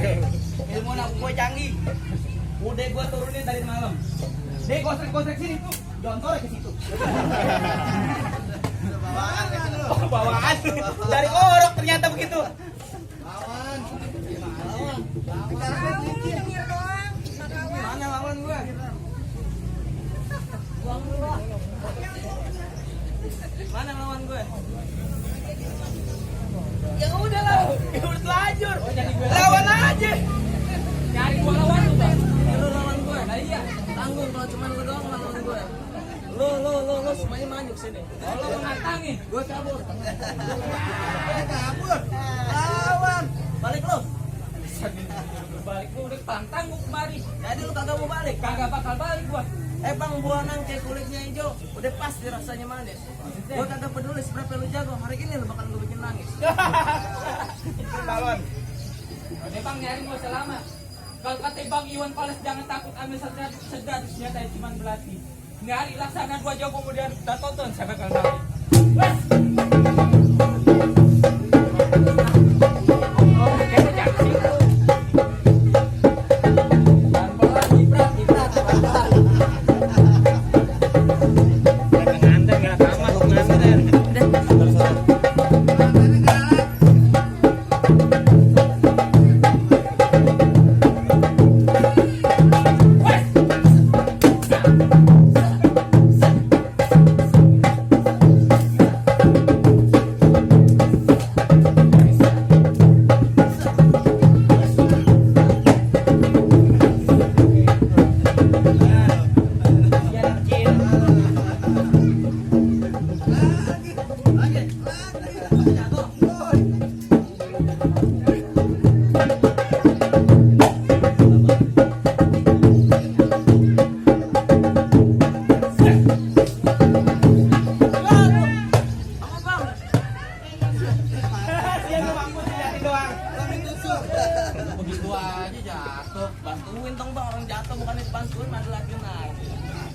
Ilmu anak gue canggih. Udah gue turunin dari malam. Dia gosek-gosek sini tuh, jontor ke situ. Bawaan. Dari orok ternyata begitu. Mana lawan gue? Mana lawan gue? Ya udah lah, udah telanjur. Lawan aja. Nyari gua lawan lu, Bang. Lu lawan gue. Nah iya, tanggung kalau cuma lu doang lawan gue. Lu semuanya maju sini. Kalau lu nantangin, gue kabur. Lawan. Balik lu. Balik lu udah pantang gua kemari. Jadi lu kagak mau balik? Kagak bakal balik gua. Bang, buah nangke kulitnya hijau, udah pas rasanya manis. Gua kagak peduli seberapa lu jago, hari ini lu bakal gua bikin nangis. Lawan. Bang nyari gua selama. Kalau kata Bang Iwan Fals jangan takut ambil sedar senjata cuma belati. Nyari laksana gua jago kemudian udah tonton saya bakal balik. Begitu aja jatuh, bantuin dong Bang, orang jatuh bukan dibantuin, ada lagi naik.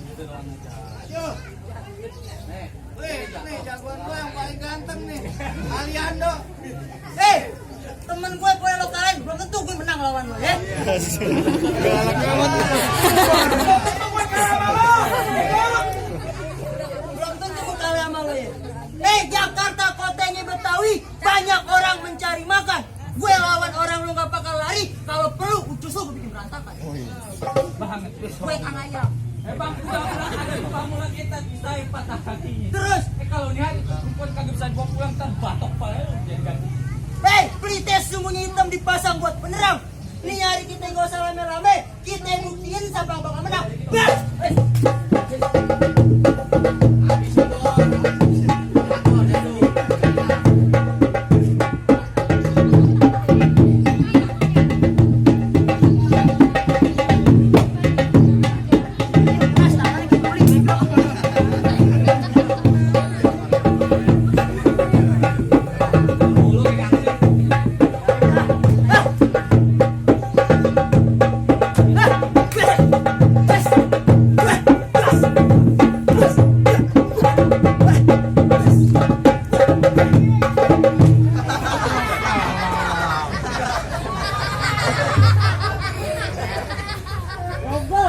Gitu doang aja. Ayo. Nih jagoan gue yang paling ganteng nih, Aliando. Temen gue lo kalian, belum tentu gue menang lawan lo ya. Galak amat. Belum tentu gue kalah sama lo ya. Jakarta kotanya Betawi, banyak orang mencari makan. Gue lawan orang lu gak bakal lari. Kalau perlu ucus lu gue bikin berantakan. Banget. Gue kang ayam. Bang, udah ada pamulan kita bisa patah kakinya. Terus? Kalau nih hari perempuan kagak bisa dibawa pulang ntar batok pala lu jangan. Pelites sembunyi hitam dipasang buat penerang. Ini nyari kita gak usah rame-rame. Kita buktiin siapa yang bakal menang. Bas!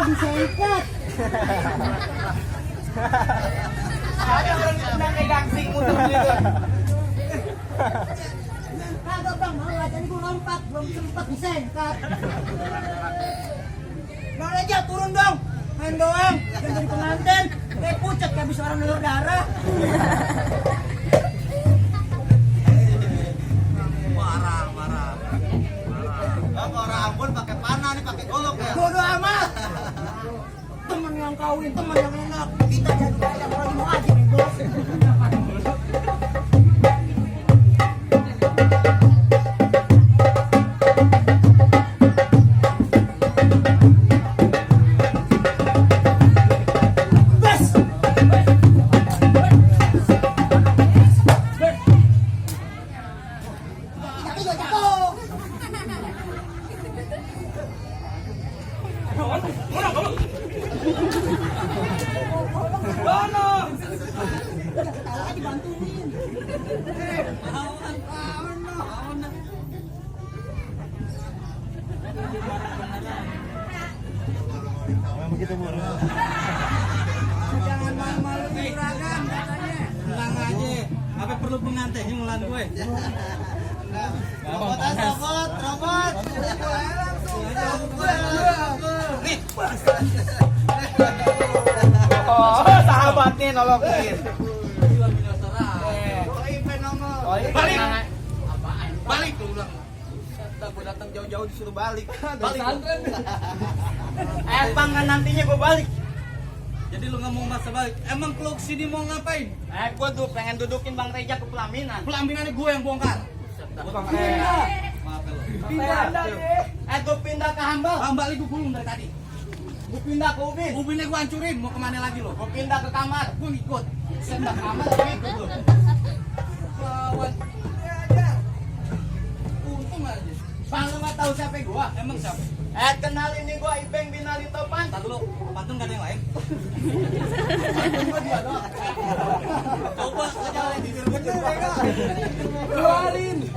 Bisa ikat. Ada orang ditendang kayak gangsing muter gitu. Kagak Bang, mau aja nih gue lompat, belum sempat bisa ikat. Bang aja turun dong, main doang, jangan jadi pengantin. Kayak pucat kayak habis orang donor darah. Marah. Orang Ambon pakai panah nih, pakai golok ya. Bodoh amat. Temen yang kawin, temen yang enak. Kita jadi ayam lagi mau aja nih bos. gitu mulu. Jangan malu-malu juragan katanya. Tenang aja. Apa perlu pengantinnya mulan gue? Robot. Oh, sahabat nih nolongin. Balik. Balik lu ulang. Gue datang jauh-jauh disuruh balik. Balik. Bang kan nantinya gue balik. Jadi lu nggak mau masa balik? Emang kalau sini mau ngapain? Gue tuh pengen dudukin Bang Reja ke pelaminan. Pelaminannya gue yang bongkar. Maaf ya. Gue pindah ke Hambal. Balik gue gulung dari tadi. Gue pindah ke Ubin. Ubinnya gue hancurin. Mau kemana lagi lo? Gue pindah ke kamar. Gue ngikut. Saya pindah ke kamar gue ikut lu. Lawan. Untung aja. Bang lu nggak tahu siapa gua? Emang siapa? Kenalin nih gua Ipeng bin Ali Topan. Ntar dulu. Pantun gak ada yang lain? Gua dia doang. Coba aja yang dikejar mereka. Keluarin.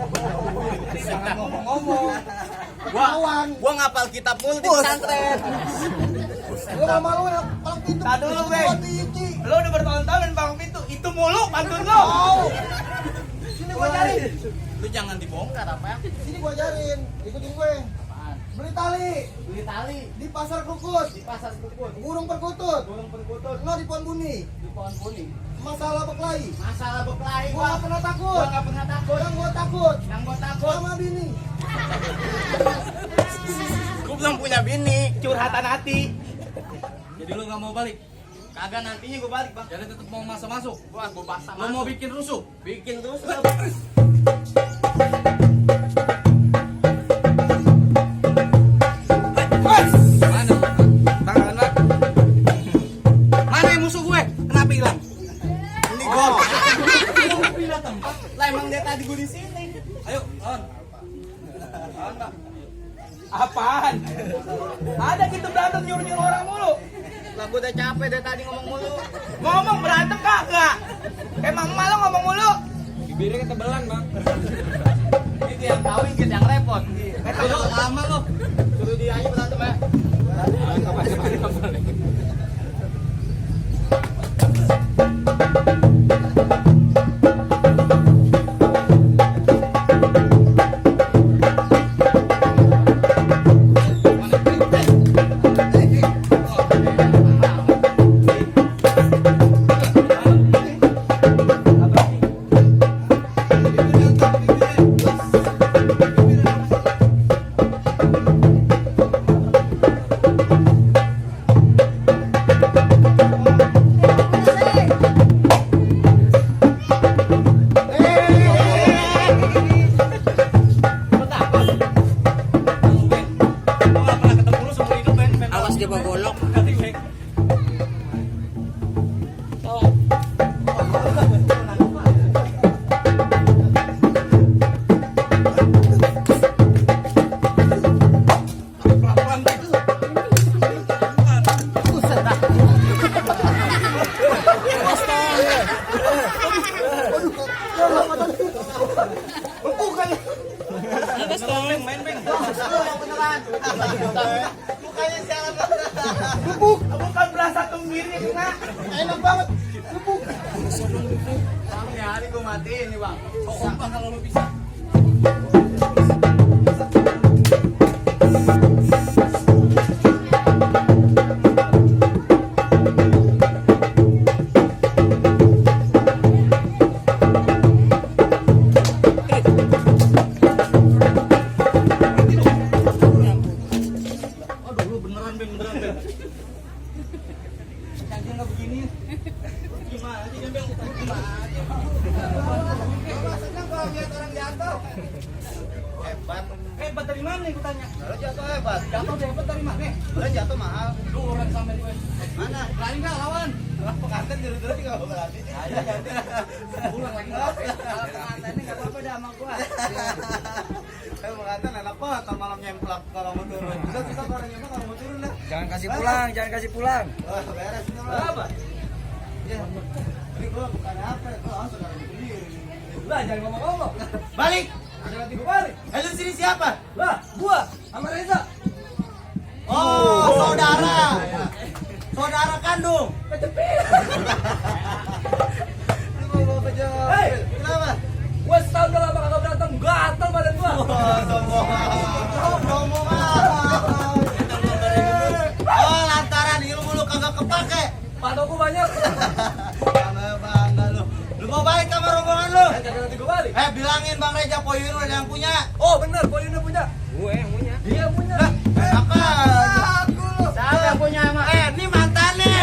Ngomong-ngomong. Gua ngapal kitab mulu di pesantren. Lu gak malu ya palang pintu. Tadi dulu, Beng. Lu udah bertahun-tahun main palang pintu. Itu mulu pantun lu. Sini gua ajarin. Lu jangan dibongkar apa ya? Sini gua ajarin. Ikutin gue. Beli tali Beli tali di pasar Krukut. di pasar Krukut. Burung perkutut. Burung perkutut Lo di pohon buni. di pohon kuning. Masalah berkelahi. Masalah berkelahi Gua gak pernah takut. Gua nggak pernah takut. Yang gua takut Yang gua takut. sama bini. Gua belum punya bini. Curhatan hati. Jadi lu gak mau balik? Kagak nantinya gua balik bang. Jadi tetap mau masuk-masuk? Gua pasang. Lu mau bikin rusuh? bikin terus. Mana? Tangan bang. Mana yang musuh gue? Kenapa hilang? Ini gua. Pindah tempat. Lah emang dia tadi gua di sini. Ayo, lawan. Apaan? Ada gitu berantem nyuruh-nyuruh orang mulu. Lah gua udah capek dari tadi ngomong mulu. Ngomong berantem kagak? Emang malu ngomong mulu? Bibirnya ketebelan bang. Itu yang kawin kita yang repot. Ayo, lama lo. Suruh dia aja berantem ya. Awas dia bawa golok. Mukanya sialan. Gebuk. Bukan berasa tunggirnya kena. Enak banget. Bang, ya hari gua matiin nih bang. Kok umpan kalau lu bisa? Aduh lu beneran Ben. Jangan nggak begini. Gimana sih Ben? Gimana aja? Senang kalau lihat orang jatuh. Hebat. Hebat dari mana nih gua tanya? Kalau jatuh hebat. Jatuh deh, hebat dari mana? Kalau jatuh mahal. Lu orang sampai gue. Mana? Berani nggak lawan? Lah pengantin dulu juga berani. Ayo ganti. Pulang lagi nggak apa? Kalau pengantinnya nggak apa-apa dah sama gua. Pengantin enak banget kalau malam nyemplak kalau mau turun. Kita orang nyemplak kalau mau turun dah. Jangan kasih pulang, jangan kasih pulang. Wah, beres ini mah. Apa? Ya. Ini gua bukan apa, gua langsung dari berdiri. Udah jangan ngomong-ngomong. Balik. Ada nanti gue balik. Lu sini siapa? Lah, gua sama Reza. Oh, saudara. darah kandung. Lu mau bawa baju. Hei! Kenapa? Gua setahun udah lama kagak berantem, gatel badan gua. Sombong oh, lantaran ilmu lu kagak kepake. Patok gua banyak. Bangga lu. Lu mau balik sama rombongan lu? Jangan nanti gua balik. Bilangin Bang Reja Poyun ada yang punya. Oh bener, Poyun yang punya. Gue yang punya. Dia yang punya. Apa? Siapa yang punya emang? Ini mantannya.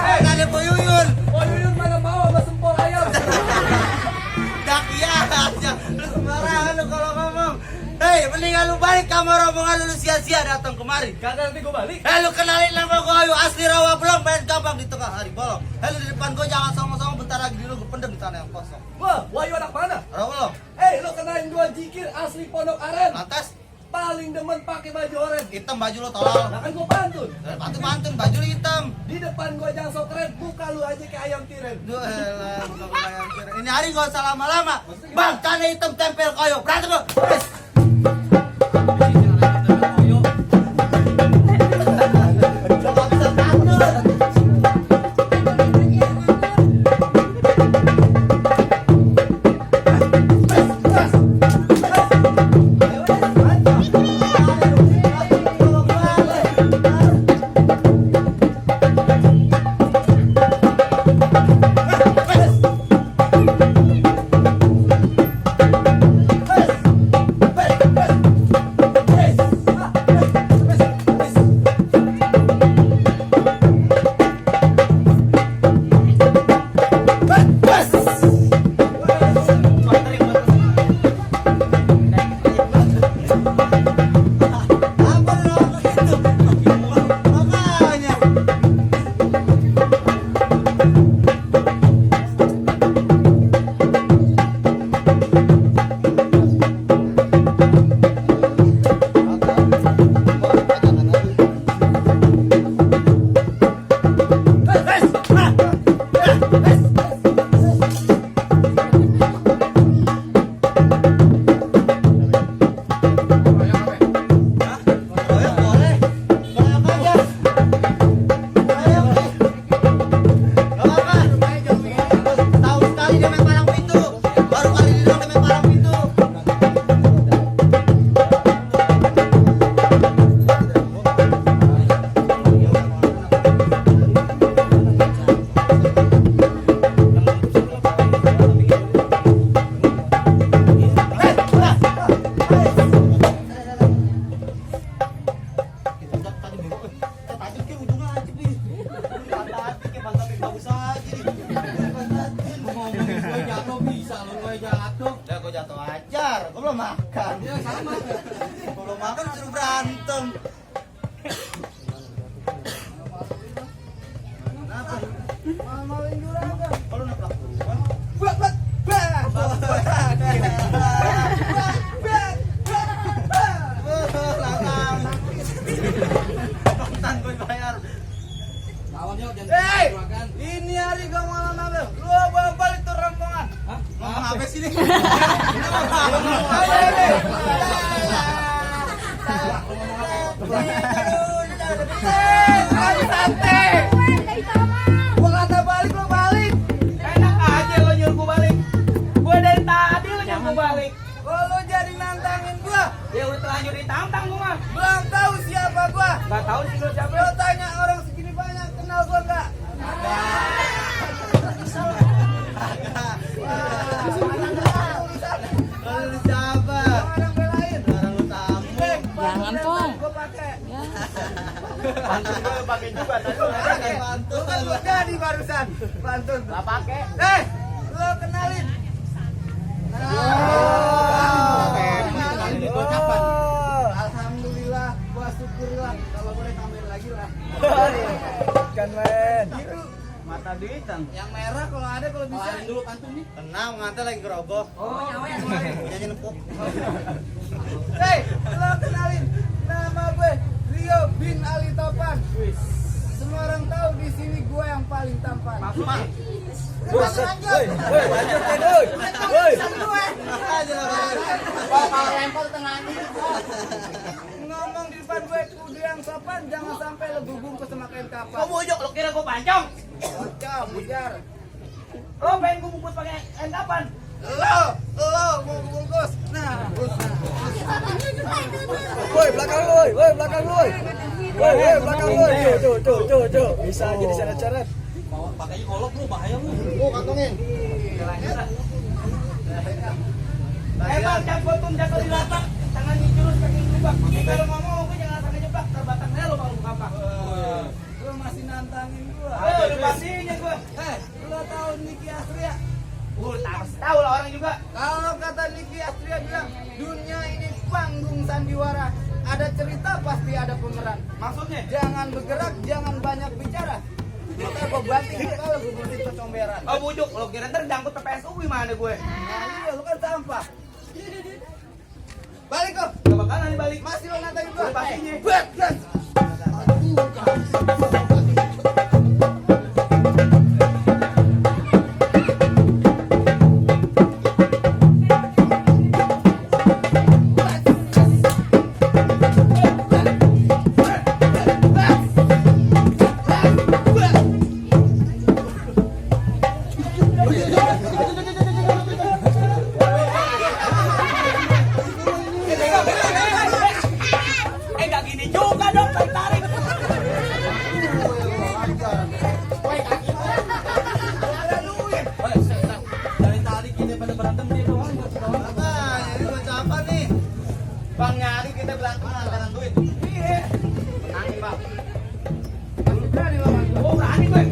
Mantannya Poyun. Poyun mana mau sama sempol ayam. Dak iya aja. Lu sembarangan lu kalau ngomong. Hei, mendingan lu balik sama rombongan lu sia-sia datang kemari. Kagak nanti gua balik. Lu kenalin nama gua Ayu asli rawa belum main gampang di tengah hari bolong. Lu di depan gua jangan songong-songong bentar lagi dulu gua pendem di tanah yang kosong. Wah, Wahyu anak mana? Rawa belum? Lo kenalin gua Jikir asli Pondok Aren. Lantas Paling demen pakai baju oranye. hitam baju lu tolol. Nah kan gua pantun. Pantun baju lu hitam. Di depan gua jangan sok keren, buka lu aja kayak ayam tiren. Duh, elah, bukan bayang kira. Ini hari gak usah lama-lama. Bang, tanda hitam tempel koyo. Berantem lu. Yes. Gak bisa pantun. Jatuh ajar, gue belum makan. Ya sama. Gue belum makan suruh berantem. Kenapa? Malu-maluin juragan. Kalau naplak duluan. Blak. Nonton gue bayar. Hei, ini hari gak malam apa? Lu bawa balik tuh rombongan. Ngomong apa sih nih? Santai. Gua kata balik lo balik. Enak aja lo nyuruh gua balik. Gua dari tadi lo nyuruh gua balik. Kalau lo jadi nantangin gua, Ya udah terlanjur ditantang gua mah. belum tahu siapa gua. Gak tahu sih lo siapa. Lo tanya orang segini banyak kenal gua enggak? Lu siapa? Orang belain. Orang lu tamu. Jangan, Pong. Gua pakai. Ya. Pantun gua pakai juga tadi. Pakai pantun. Kan gua jadi barusan. Pantun. Gak pakai. Lo kenalin. Kenalin itu kapan? Alhamdulillah, gua syukurlah. Kalau boleh tambahin lagi lah. Kan men. Itu Mata duitan. yang merah kalau ada kalau bisa. Keluarin dulu pantun nih. Tenang, ngantar lagi geroboh. Oh, Nyanyi nepuk. Hei, lo kenalin, nama gue Rio bin Ali Topan. Semua orang tahu di sini gue yang paling tampan. Maksudnya? Lanjut. Lanjut kan, woi. Woi. Ngomong di depan gue kudu yang sopan, jangan sampai kapan? Kau bujuk, lo kira gue pancong? Bocah, bujar. Lo pengen gue bungkus pakai kain kapan? Lo mau bungkus. Nah, Woi, belakang woi, belakang woi. Woi, belakang woi. Tuh. Bisa jadi syarat-syarat. Pakainya kolok lu, bahaya lu. kantongin. Bang, jangan jatuh di lapak. Tangan dijurus, kaki jebak. Kalau ngomong, gue jangan sampai jebak. Terbatangnya lo kalau buka pak. Lo masih nantangin gua. Udah pastinya gue. Lo tahu Niki Astria? Tahu lah orang juga. Kalau kata Niki Astria bilang, dunia ini panggung sandiwara. Ada cerita pasti ada pemeran. Maksudnya? Jangan bergerak, jangan banyak bicara. Kita gue banting kalau gue berhenti kecomberan. Oh bujuk, lo kira ntar jangkut PPSU gimana gue? Nah iya, lu kan sampah. Balik kok. Gak bakalan balik. Masih lo nantangin gua. Udah pastinya. Bet, bet. Gak gini juga dong, tarik. Dari tadi kita pada berantem dia doang. Nah, ini baca apa nih? Bang nyari kita bilang antara duit. Iya. Nangin, Bang. Berani lawan gua. Oh berani gue.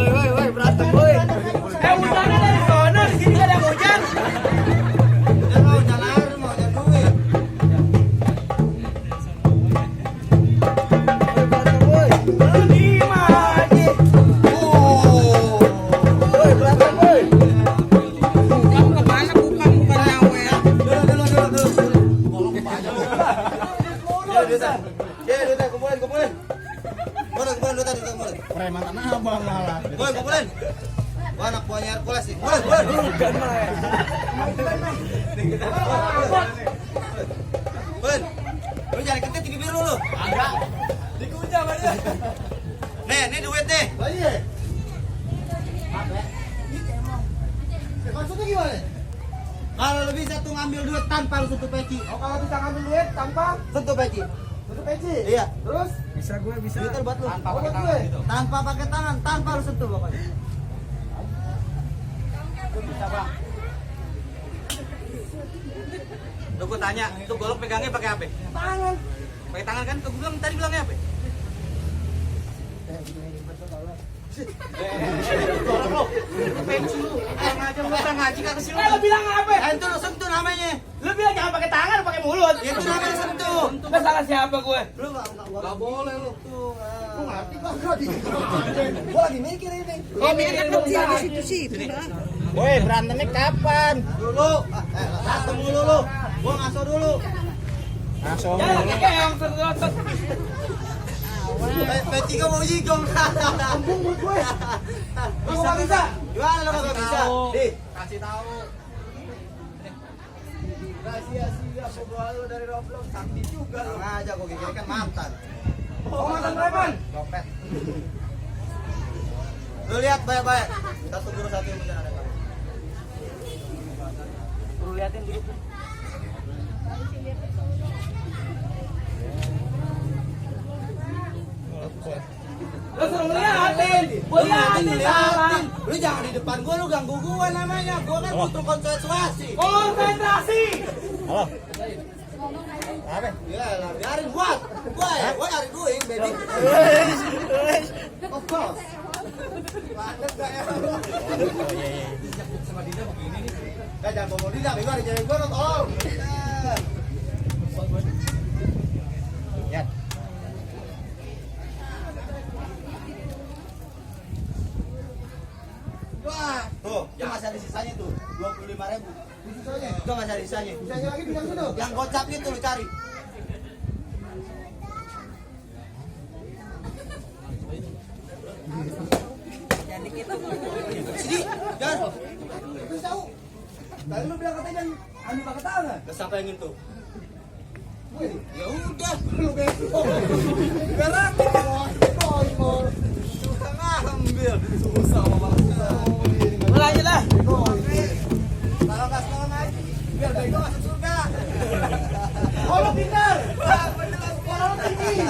Woi, berantem woi. Hujannya dari sana, di sini gak ada hujan. Udah lo, jangan air mau, jangan duit. Berantem woi. Gimana? Woi, berantem woi. Kumpulin. Kumpulin duit tadi, kumpulin. Preman tanah abang malah. Kumpulin. Gua anak buahnya Hercules nih. Kumpulin. Bukan mah. Kumpulin. Lu jangan ketik tinggi biru lu. Agak. Dikunyah aja. Nih, ini duit nih. Oh iya. Maksudnya gimana? Kalau lu bisa tuh ngambil duit tanpa lu sentuh peci. Oh, kalau bisa ngambil duit tanpa Sentuh peci. tutup peci. Iya. Terus Bisa gue bisa. Duitnya buat lu. tanpa pakai tangan gitu. Tanpa pakai tangan, tanpa lu sentuh pokoknya. Bisa, Bang. Lu gua tanya, itu golok pegangnya pakai apa? Tangan. Pakai tangan kan? Gua bilang tadi bilangnya apa? Golok lu. Pensi lu. Orang aja lu orang ngaji kagak sih lu. Lo bilang apa? Itu lu sentuh namanya. Lu bilang jangan pakai tangan, pakai mulut. Itu namanya sentuh. Lu salah siapa gue? Lu enggak boleh lu tuh. Lu ngerti kagak di? Gua lagi mikir ini. Oh mikirin dong Woi, berantemnya kapan? Dulu. Berantem dulu lu. Gua ngaso dulu. Jangan pakai keong serotot. Peci gua mau jigong. Ampun menurut gue. Lu enggak bisa. Gimana lu enggak bisa? Di, Kasih tahu. Rahasia-rahasia pegawai lu dari Roblox sakti juga lu. Tenang aja gua gini kan mantan. Oh, mantan preman. Dompet. Lu lihat baik-baik. Satu guru satu yang bencana ada. Lu liatin dulu. Lu suruh ngeliatin. Gua liatin salah. Lu jangan di depan gua, lu ganggu gua namanya. Gua kan butuh konsentrasi. Konsentrasi. Apa? Ya lah, biarin gua. Gua nyari duit, baby. Of course. Mantap gak ya? Jangan bawa dia, bego ada cewek gua tolong. Yan. Wah, Tuh, yang masih ada sisanya tuh, 25.000. Itu masih ada sisanya. sisanya lagi bilang dulu. Yang gocap itu lu cari. Sini, jangan. Terus tahu. Tadi lu bilang katanya anu pakai tangan. Gak sampai yang itu. Wih, Ya udah. lu bego. Gerak. Boy. Susah ngambil. Susah sama mulai aja lah. Kalau nggak sekolah ngaji, biar bego masuk surga. Oh, lu pintar. Kalau lu tinggi.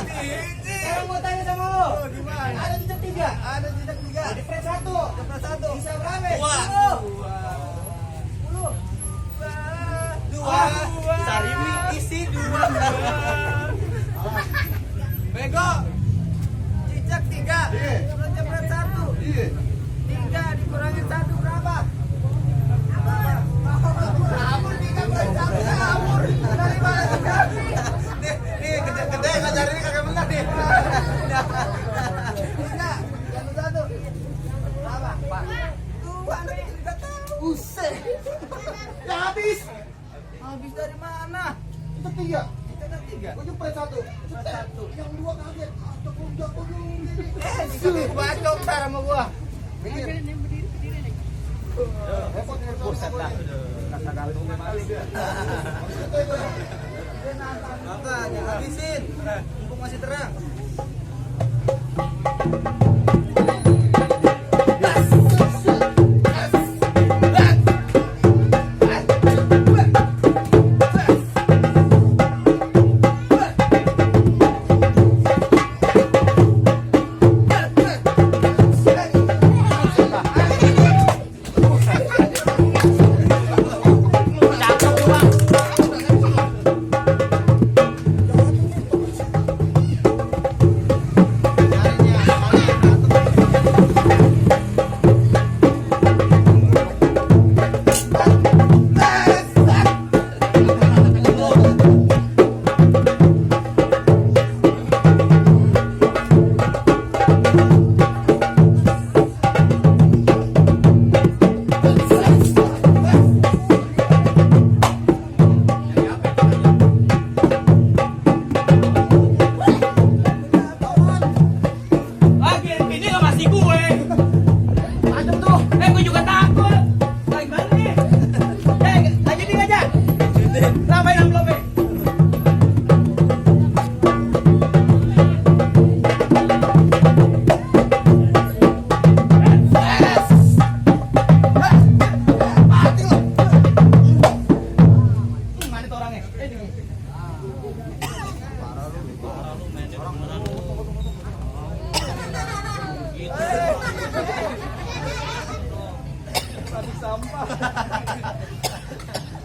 Sekarang mau tanya sama lo. Gimana? Ada jejak 3. Ada jejak 3. Di press 1. Bisa berapa? Dua. 10. 2. Sarimi isi 2. Bego. Jejak 3. Cepet 1. 3 dikurangin 1 berapa? Kabur 3 kurang 1 kabur. Dari mana juga? Nih, gede-gede ngajarin ini kagak benar nih. 3 1 berapa? 2 nih enggak tahu. Buset. Ya habis. Habis dari mana? Itu 3. Kita kan 3. Gua jemput 1. Yang 2 kaget. Jatuh. Ini bacok tar sama gua. Buset dah. Kata gantung balik. Makanya habisin. Mumpung masih terang.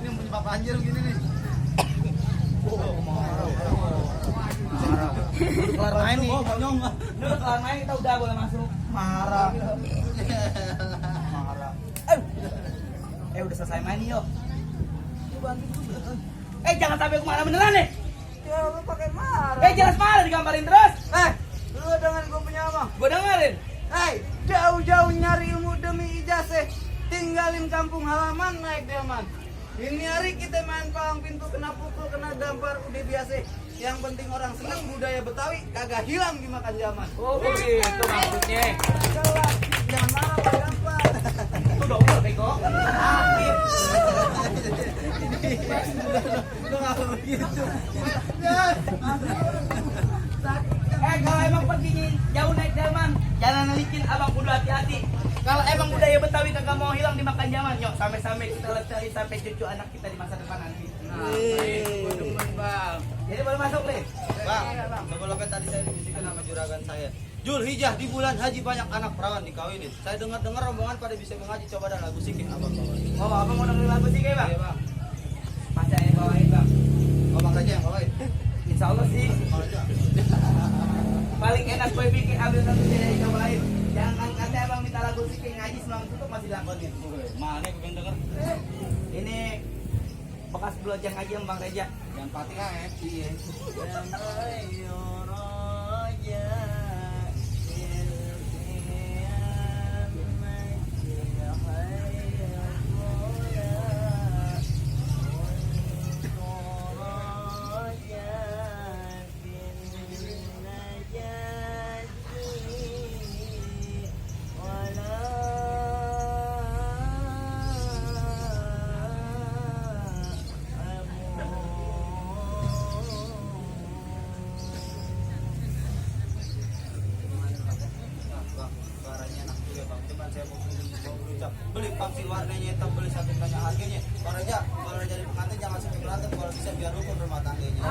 Ini penyebab banjir gini nih. Kelar main nih. Udah kelar main kita udah boleh masuk. Marah. Udah selesai main nih yuk. Jangan sampai aku marah beneran nih. Ya lu pakai marah. Jelas marah digambarin terus. Lu dengan gue punya apa? Gue dengerin. Jauh-jauh nyari ilmu demi ijazah, tinggalin kampung halaman naik delman. Ini hari kita main palang pintu, kena pukul, kena dampar, udah biasa. Yang penting orang seneng budaya Betawi kagak hilang dimakan zaman. Oh begitu maksudnya. Jelas, jangan marah Pak Gampar. Itu udah umur bego. Lu nggak begitu. Kalau emang pergi jauh naik delman, jangan nelikin abang kudu hati-hati. Kalau emang budaya Betawi kagak mau hilang dimakan zaman, yuk sampai-sampai kita lestari sampai cucu anak kita di masa depan nanti. Bang. Jadi boleh masuk nih. Bang, sebelumnya tadi saya dibisikkan sama juragan saya. Jul Hijah di bulan haji banyak anak perawan dikawinin. Saya dengar rombongan pada bisa mengaji, coba dan lagu sikit abang bawa. Oh, abang mau dengerin lagu sih, Bang? Iya bang. Pasti yang bawain, Bang. Oh bang aja yang bawain. Insya Allah sih. Paling enak gue bikin ambil satu CD cobain. Jangan kata abang minta lagu sih ngaji sebelum tutup masih dilakonin. Mana gue pengen denger? Ini bekas belajang aja Bang Reja. Jangan pati kan iya. Barangnya enak juga bang, cuman saya mau berucap beli vaksin warnanya hitam, beli satu banyak harganya. Bang Reja, kalau jadi pengantin jangan sampai berantem, kalau bisa biar rukun rumah tangganya.